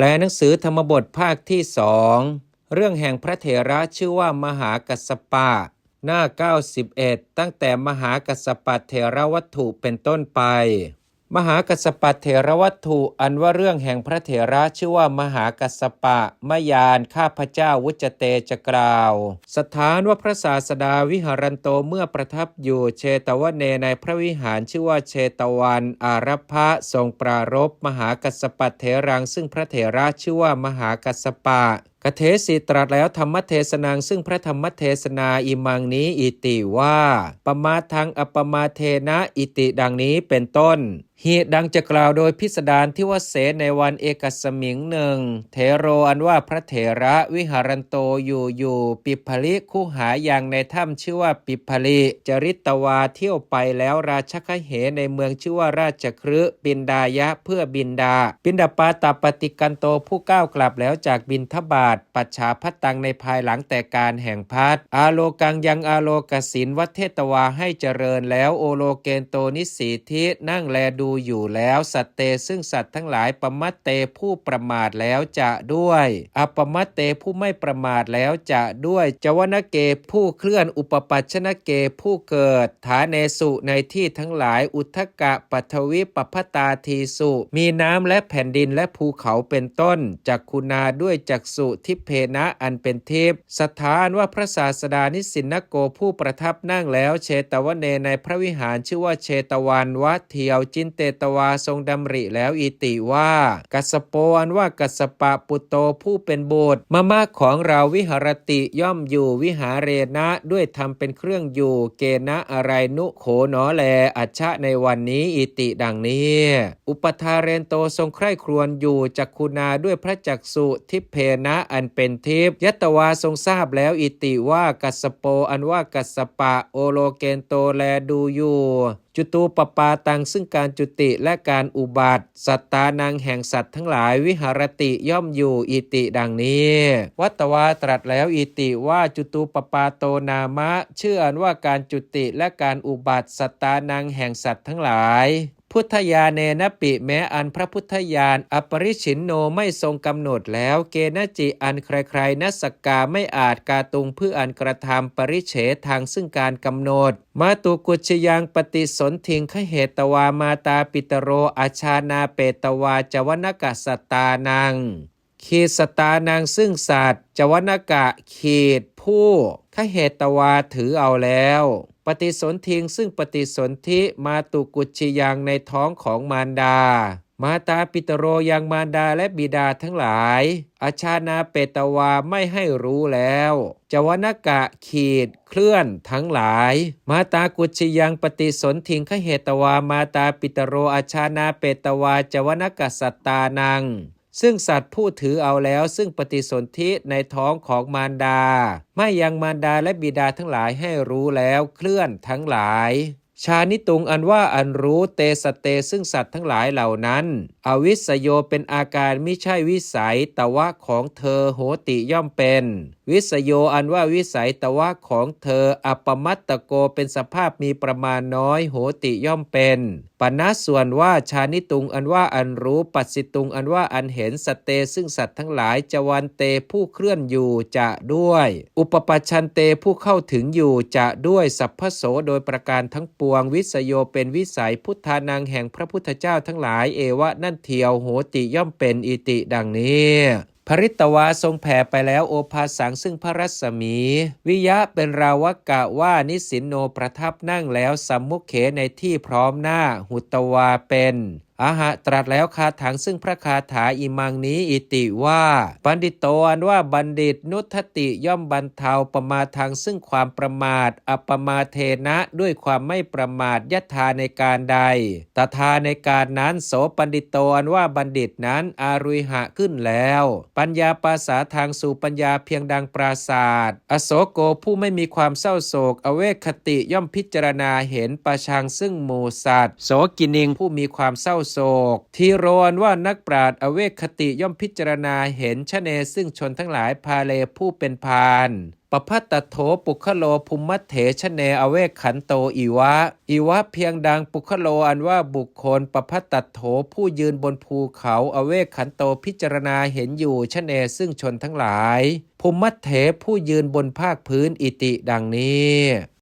ແປໜັງສືທຳມະບົດພາກທີສອງ ເລື່ອງແຫ່ງພະເຖລະຊື່ວ່າມະຫາກັດສະປະ ໜ້າເກົ້າສິບເອັດ ຕັ້ງແຕ່ມະຫາກັດສະປະເຖລະວັດຖຸເປັນຕົ້ນໄປ. ມະຫາກັດສະປະເຖລະວັດຖຸ ອັນວ່າເລື່ອງແຫ່ງພະເຖລະຊື່ວ່າມະຫາກັດສະປະ ມະຍານ ຂ້າພະເຈົ້າ ວຸດຈະເຕ ຈະກ່າວ ສະຖານວ່າພະສາສະດາ ວິຫາຣັນໂຕ ເມື່ອປະທັບຢູ່ເຊຕະວະເນ ໃນພະວິຫານຊື່ວ່າເຊຕະວັນ ອາລັບພະ ຊົງປາລົບມະຫາກັດສະປະເຖລັງ ຊຶ່ງພະເຖລະຊື່ວ່າມະຫາກັດສະປະ ກະເທສີ ຕລັດແລ້ວທຳມະເທສະນັງ ຊຶ່ງພະທຳມະເທສະນາ ອິມັງນີ ອິຕິ ວ່າ ປະມາທັງ ອັບປະມາເທນະ ອິຕິ ດັ່ງນີ້ເປັນຕົ້ນ. ຮີດດັ່ງຈະກ່າວໂດຍພິສະດານທີ່ວ່າເສນໃນວັນເອກະສະມິງໜຶ່ງ ເຖໂຣ ອັນວ່າພະເຖລະ ວິຫາຣັນໂຕ ຢູ່ຢູ່ ປິບພະລິຄຸຫາຍັງ ໃນຖ້ຳຊື່ວ່າປິບພະລິ ຈະລິດຕະວາ ຖ້ຽວໄປແລ້ວລາຊະຄະເຫ ໃນເມືອງຊື່ວ່າລາຊະຄຣິ ປິນດາຍະ ເພື່ອບິນດາ ປິນດາປາຕະປະຕິກກັນໂຕ ຜູ້ກ້າວກັບແລ້ວຈາກບິນທະບາດ ປັດຊາພັດຕັງ ໃນພາຍຫຼັງແຕ່ການແຫ່ງພັດ ອາໂລກັງ ຍັງອາໂລກະສິນ ວັດເທດຕະວາ ໃຫ້ຈະເລີນແລ້ວ ໂອໂລເກນໂຕ ນິສີທິ ນັ່ງແລດູຢູ່ແລ້ວ ສັດເຕ ຊຶ່ງສັດທັງຫຼາຍ ປະມັດເຕ ຜູ້ປະໝາດແລ້ວຈະດ້ວຍ ອັບປະມັດເຕ ຜູ້ໄມ່ປະໝາດແລ້ວຈະດ້ວຍ ຈະວະນະເກ ຜູ້ເຄື່ອນ ອຸປະປັດຊະນະເກ ຜູ້ເກີດ ຖາເນສຸ ໃນທີ່ທັງຫຼາຍ ອຸດທະກະ ປັດທະວິ ປະພະຕາ ທີສຸ ມີນ້ຳ ແລະ ແຜ່ນດິນ ແລະ ພູເຂົາເປັນຕົ້ນ ຈັກຂຸນາ ດ້ວຍຈັກສຸ ທິບເພນະ ອັນເປັນທິບ ສັດຖາ ອັນວ່າພະສາສະດາ ນິສິນນະໂກ ຜູ້ປະທັບນັ່ງແລ້ວ ເຊຕະວະເນ ໃນພະວິຫານຊື່ວ່າເຊຕະວັນ ວະທຽວ ຈິນເຕຕະວາ ຊົງດຳລິແລ້ວ ອິຕິ ວ່າ ກັດສະໂປ ອັນວ່າກັດສະປະ ປຸດໂຕ ຜູ້ເປັນບຸດ ມະມະ ຂອງເຮົາ ວິຫາຣະຕິ ຍ່ອມຢູ່ ວິຫາເຣນະ ດ້ວຍທຳເປັນເຄື່ອງຢູ່ ເກນະ ອະໄລນຸ ໂຂໜໍແລ ອັດຊະ ໃນວັນນີ້ ອິຕິ ດັ່ງນີ້. ອຸປະທາເຣນໂຕ ຊົງໃຄຮ່ຄວນຢູ່ ຈັກຂຸນາ ດ້ວຍພະຈັກສຸ ທິບເພນະ ອັນເປັນທິບ ຍັດຕະວາ ຊົງຊາບແລ້ວ ອິຕິ ວ່າ ກັດສະໂປ ອັນວ່າກັດສະປະ ໂອໂລເກນໂຕ ແລດູຢູ່ ຈຸຕູປະປາຕັງ ຊຶ່ງການຈຸຕິ ແລະ ການອຸບັດ ສັດຕານັງ ແຫ່ງສັດທັງຫຼາຍ ວິຫາຣະຕິ ຍ່ອມຢູ່ ອິຕິ ດັ່ງນີ້. ວັດຕະວາ ຕລັດແລ້ວ ອິຕິ ວ່າ ຈຸຕູປະປາໂຕ ນາມະ ຊື່ອັນວ່າການຈຸຕິ ແລະ ການອຸບັດ ສັດຕານັງ ແຫ່ງສັດທັງຫຼາຍ ພຸດທະຍາເນນະປິ ແມ້ອັນພະພຸດທະຍານ ອະປະລິຊິນໂນ ໄມ່ຊົງກຳນົດແລ້ວ ເກນະຈິ ອັນໃຄໆ ນະສະກາ ໄມ່ອາດກາຕຸງ ເພື່ອອັນກະທຳ ປະລິເສທັງ ຊຶ່ງການກຳນົດ ມາຕຸກຸດຊິຍັງ ປະຕິສົນທິງ ຄະເຫຕະວາ ມາຕາປິຕະໂຣ ອາຊານາເປຕະວາ ຈະວະນະກະສັດຕານັງ ຂີດສັດຕານັງ ຊຶ່ງສັດ ຈະວະນະກະ ຂີດ ຜູ້ ຄະເຫຕະວາ ຖືເອົາແລ້ວ ປະຕິສົນທິງ ຊຶ່ງປະຕິສົນທິ ມາຕຸກຸດຊິຍັງ ໃນທ້ອງຂອງມານດາ ມາຕາປິຕະໂຣ ຍັງມານດາ ແລະ ບິດາທັງຫຼາຍ ອາຊານາເປຕະວາ ໄມ່ໃຫ້ຮູ້ແລ້ວ ຈະວະນະກະ ຂີດ ເຄື່ອນ ທັງຫຼາຍ ມາຕາກຸດຊິຍັງ ປະຕິສົນທິງ ຄະເຫຕະວາ ມາຕາປິຕະໂຣ ອາຊານາເປຕະວາ ຈະວະນະກະສັດຕານັງ ຊຶ່ງສັດຜູ້ຖືເອົາແລ້ວ ຊຶ່ງປະຕິສົນທິ ໃນທ້ອງຂອງມານດາ ໄມ້ຍັງມານດາ ແລະ ບິດາທັງຫຼາຍ ໃຫ້ຮູ້ແລ້ວ ເຄື່ອນ ທັງຫຼາຍ ຊານິຕຸງ ອັນວ່າອັນຮູ້ ເຕ ສັດເຕ ຊຶ່ງສັດທັງຫຼາຍເຫຼົ່ານັ້ນ ອະວິສະໂຍ ເປັນອາການ ມິໃຊ່ວິໄສ ຕະວະ ຂອງເທີ ໂຫຕິ ຍ່ອມເປັນ ວິສະໂຍ ອັນວ່າວິໄສ ຕະວະ ຂອງເທີ ອັບປະມັດຕະໂກ ເປັນສະພາບມີປະມານນ້ອຍ ໂຫຕິ ຍ່ອມເປັນ ປະນະ ສ່ວນວ່າ ຊານິຕຸງ ອັນວ່າອັນຮູ້ ປັດສິຕຸງ ອັນວ່າອັນເຫັນ ສັດເຕ ຊຶ່ງສັດທັງຫຼາຍ ຈະວັນເຕ ຜູ້ເຄື່ອນຢູ່ ຈະດ້ວຍ ອຸປະປັດຊັນເຕ ຜູ້ເຂົ້າເຖິງຢູ່ ຈະດ້ວຍ ສັບພະໂສ ໂດຍປະການທັງປວງ ວິສະໂຍ ເປັນວິໄສ ພຸດທານັງ ແຫ່ງພະພຸດທະເຈົ້າທັງຫຼາຍ ເອວະ ນັ້ນທຽວ ໂຫຕິ ຍ່ອມເປັນ ອິຕິ ດັ່ງນີ້. ຜະລິດຕະວາ ຊົງແຜ່ໄປແລ້ວ ໂອພາສັງ ຊຶ່ງພະລັດສະໝີ ວິຍະ ເປັນລາວະກະວ່າ ນິສິນໂນ ປະທັບນັ່ງແລ້ວ ສຳມຸເຂ ໃນທີ່ພ້ອມໜ້າ ຫຸດຕະວາ ເປັນ ອະຫະ ຕລັດແລ້ວຄາຖັງ ຊຶ່ງພະຄາຖາ ອິມັງນີ ອິຕິ ວ່າ ບັນດິໂຕ ອັນວ່າບັນດິດ ນຸດທະຕິ ຍ່ອມບັນເທົາ ປະມາທັງ ຊຶ່ງຄວາມປະໝາດ ອັບປະມາເທນະ ດ້ວຍຄວາມໄມ່ປະໝາດ ຍັດຖາ ໃນການໃດ ຕະຖາ ໃນການນັ້ນ ໂສ ບັນດິໂຕ ອັນວ່າບັນດິດນັ້ນ ອາໂຣຫິ ຂຶ້ນແລ້ວ ປັນຍາປາສາທັງ ສູ່ປັນຍາພຽງດັ່ງປາສາດ ອະໂສໂກ ຜູ້ໄມ່ມີຄວາມເສົ້າໂສກ ອະເວກຂະຕິ ຍ່ອມພິຈາລະນາເຫັນ ປະຊັງ ຊຶ່ງໝູ່ສັດ ໂສກິນິງ ຜູ້ມີຄວາມເສົ້າ ໂສກ ທີໂຣ ອັນວ່ານັກປຣາດອະເວກຄະຕິ ຍ່ອມພິຈາລະນາເຫັນຊະເນ ຊຶ່ງຊົນທັງຫຼາຍ ພາເລຜູ້ເປັນພານ ປະພັດຕັດໂຖ ປຸກຄະໂລ ພູມມະເຖຊະເນ ອະເວກຂັນໂຕ ອີວະ ອີວະ ພຽງດັ່ງ ປຸກຄະໂລ ອັນວ່າບຸກຄົນ ປະພັດຕັດໂຖ ຜູ້ຢືນບົນພູເຂົາ ອະເວກຂັນໂຕ ພິຈາລະນາເຫັນຢູ່ຊະເນ ຊຶ່ງຊົນທັງຫຼາຍ ພູມມະເຖ ຜູ້ຢືນບົນພາກພື້ນ ອິຕິ ດັ່ງນີ້